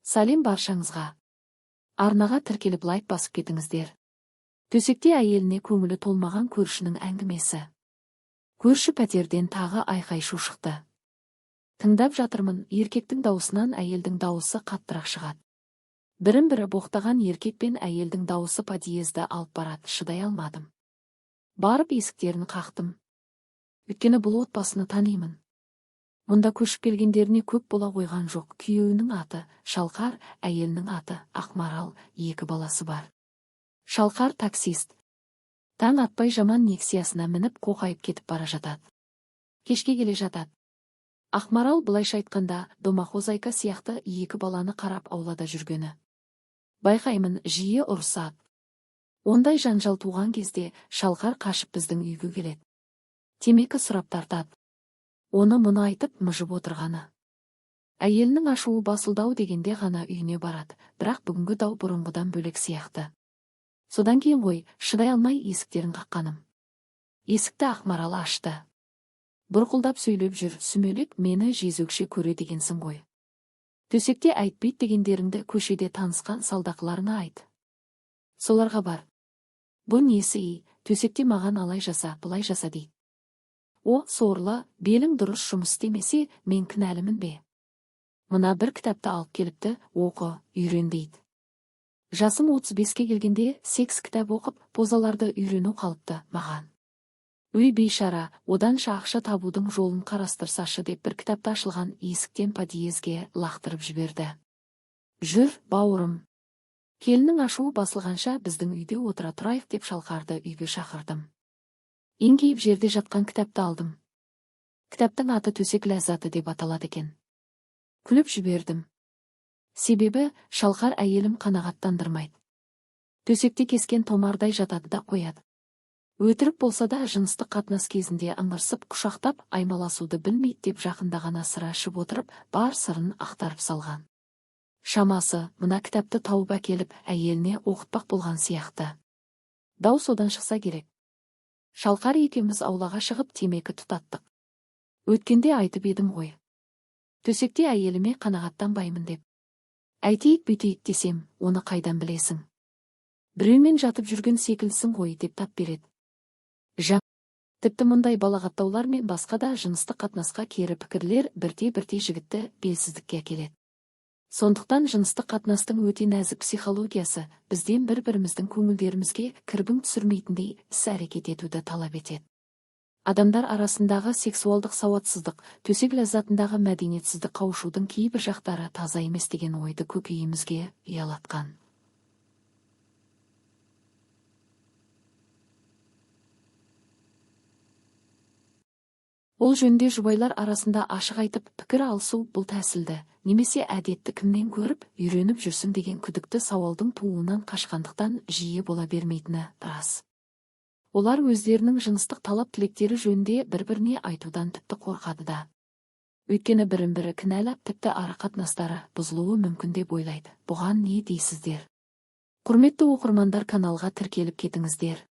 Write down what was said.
Сәлем баршаңызға. Арнаға тіркеліп, лайк басып кетіңіздер. Төсекте әйеліне көңілі толмаған көршінің әңгімесі. Көрші пәтерден тағы айқай-шу шықты. Тыңдап жатырмын, еркектің дауысынан әйелдің дауысы қаттырақ шығады. Бірін-бірі боқтаған еркек пен әйелдің дауысы подъезді алып барады, шыдай алмадым. Барып есіктерін қақтым. Өйткені бұл отбасыны танимын. Мұнда көшіп келгендеріне көп бола қойған жоқ. Күйеуінің аты Шалқар, әйелінің аты Ақмарал, екі баласы бар. Шалқар таксист. Таң атпай жаман Нексиясына мініп, қоқайып кетіп бара жатады. Кешке келе жатады. Ақмарал, былайша айтқанда, домохозяйка сияқты, екі баланы қарап аулада жүргені. Байқаймын, жиі ұрысады. Ондай жанжал туған кезде Шалқар қашып біздің үйге келеді. Темекі сұрап тартады. Оны мұны айтып мыжып отырғаны. Әйелінің ашуы басылды дегенде ғана үйіне барады, бірақ бүгінгі дау бұрынғыдан бөлек сияқты. Содан кейін ғой, шыдай алмай есіктерін қаққаным. Есікті Ақмарал ашты. Бұрқылдап сөйлеп жүр: «Сүмелек, мені жезөкше көреді екенсің ғой. Төсекте айтпейді дегендеріңді көшеде танысқан салдақыларыңа айт. Соларға бар. Бұ несі ей, төсекте маған алай жаса, былай жаса дейді. О, сорлы, белің дұрыс жұмыс істемесе, мен кінәлімін бе? Мына бір кітапты алып келіпті, оқы, үйрен дейді. Жасым 35-ке келгенде секс кітап оқып, позаларды үйрену қалыпты маған. Өй, бейшара, оданша ақша табудың жолын қарастырсашы», – деп бір кітапты ашылған есіктен подъезге лақтырып жіберді. «Жүр, бауырым. Келіннің ашуы басылғанша біздің үйде отыра тұрайық», – деп Шалқарды үйге шақырдым. Еңкейіп жерде жатқан кітапты алдым. Кітаптың аты «Төсек ләззаты» деп аталады екен. Күліп жібердім. Себебі Шалқар әйелім қанағаттандырмайды. Төсекте кескен томардай жатады да қояды. Өтірік болса да, жыныстық қатынас кезінде ыңырсып, құшақтап, аймаласуды білмейді деп жақында ғана сыра ішіп отырып, бар сырын ақтарып салған. Шамасы, мына кітапты тауып әкеліп, әйеліне оқытпақ болған сияқты. Дау содан шықса керек. Шалқар екеуміз аулаға шығып темекі тұтаттық. Өткенде айтып едім ғой. Төсекте әйеліме қанағаттанбаймын деп. Әйтейік, бүйтейік десем, оны қайдан білесің? Біреумен жатып жүрген секілдісің ғой деп тап береді. Жа. Тіпті мұндай балағаттаулар мен басқа да жыныстық қатынасқа кері пікірлер бірте-бірте жігітті белсіздікке әкеледі. Сондықтан жыныстық қатынастың өте нәзік психологиясы бізден бір-біріміздің көңілдерімізге кірбің түсірмейтіндей іс-әрекет етуді талап етеді. Адамдар арасындағы сексуалдық сауатсыздық, төсек ләззатындағы мәдениетсіздік қауышудың кейбір жақтары таза емес деген ойды көкейімізге ұялатқан. Ол жөнінде жұбайлар арасында ашық айтып, пікір алысу бұл тәсілді немесе әдетті кімнен көріп, үйреніп жүрсің деген күдікті сауалдың тууынан қашқандықтан жиі бола бермейтіні рас. Олар өздерінің жыныстық талап-тілектері жөнінде бір-біріне айтудан тіпті қорқады да. Өйткені бірін-бірі кінәлап, тіпті ара қатынастары бұзылуы мүмкін деп ойлайды. Бұған не дейсіздер? Құрметті оқырмандар, каналға тіркеліп кетіңіздер.